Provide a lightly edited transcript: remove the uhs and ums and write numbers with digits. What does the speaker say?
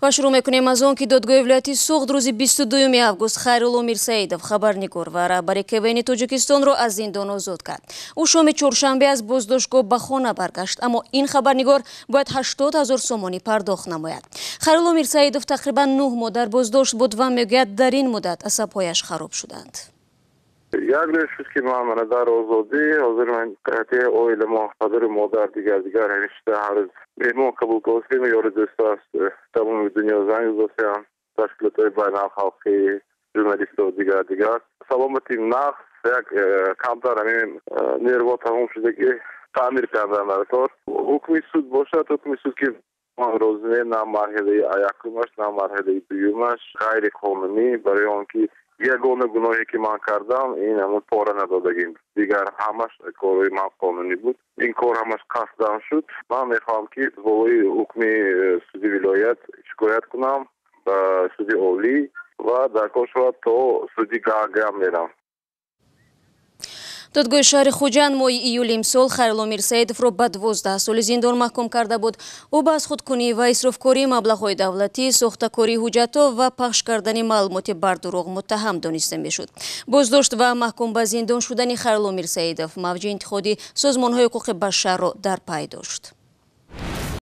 Ва шурӯъ мекунем аз он, ки додгоҳи вилояти Суғд рӯзи 22 август Хайрулло Мирсаидов, хабарнигор ва раҳбари КВН Тоҷикистонро аз зиндон озод кард. Ӯ шоми чоршанбе аз боздоштгоҳ ба хона баргашт, аммо ин хабарнигор бояд 80 000 сомонӣ пардохт намояд. Хайрулло Мирсаидов тақрибан 9 моҳ дар боздошт буд ва мегӯяд, дар ин муддат асабҳояш хароб шуданд. Як рӯз шуд, ки ман мана дар озодӣ. Ҳозир ман қати оила, падару модар, дигар дигар ҳамишта ҳар рӯз меҳмон қабул кардем. Ёру дӯсто аз тамоми дунё занг задосиям, ташкилотҳои байналхалқӣ, журналистҳо, дигар дигар. Саломати нақс як камтар ҳамин нерво тамом шуда, ки таъмир кардан дар кор. Ҳукми суд бошад, ҳукми суд ки ман розӣ не, на марҳилаи якумаш, на марҳилаи дуюмаш ғайриқонунӣ, барои он ки ягона гуноҳе, ки ман кардам, ин ҳамон пора надодагим. Дигар ҳамаш корҳои ман қонунӣ буд. Ин кор ҳамаш қасдан шуд. Ман мехоҳам, ки болои ҳукми суди вилоят шикоят кунам ба суди олӣ ва дар кор шавад, то суди Гаага мерам. Додгоҳи шаҳри Хуҷанд моҳи июли имсол Хайрулло Мирсаидовро ба 12 соли зиндон маҳкум карда буд. Ӯ ба азхудкунӣ ва исрофкории маблағҳои давлатӣ, сохтакории ҳуҷҷатҳо ва пахш кардани маълумоти бардурӯғ муттаҳам дониста мешуд. Боздошт ва маҳкум ба зиндон шудани Хайрулло Мирсаидов мавҷи интиқоди созмонҳои ҳуқуқи башарро дар пай дошт.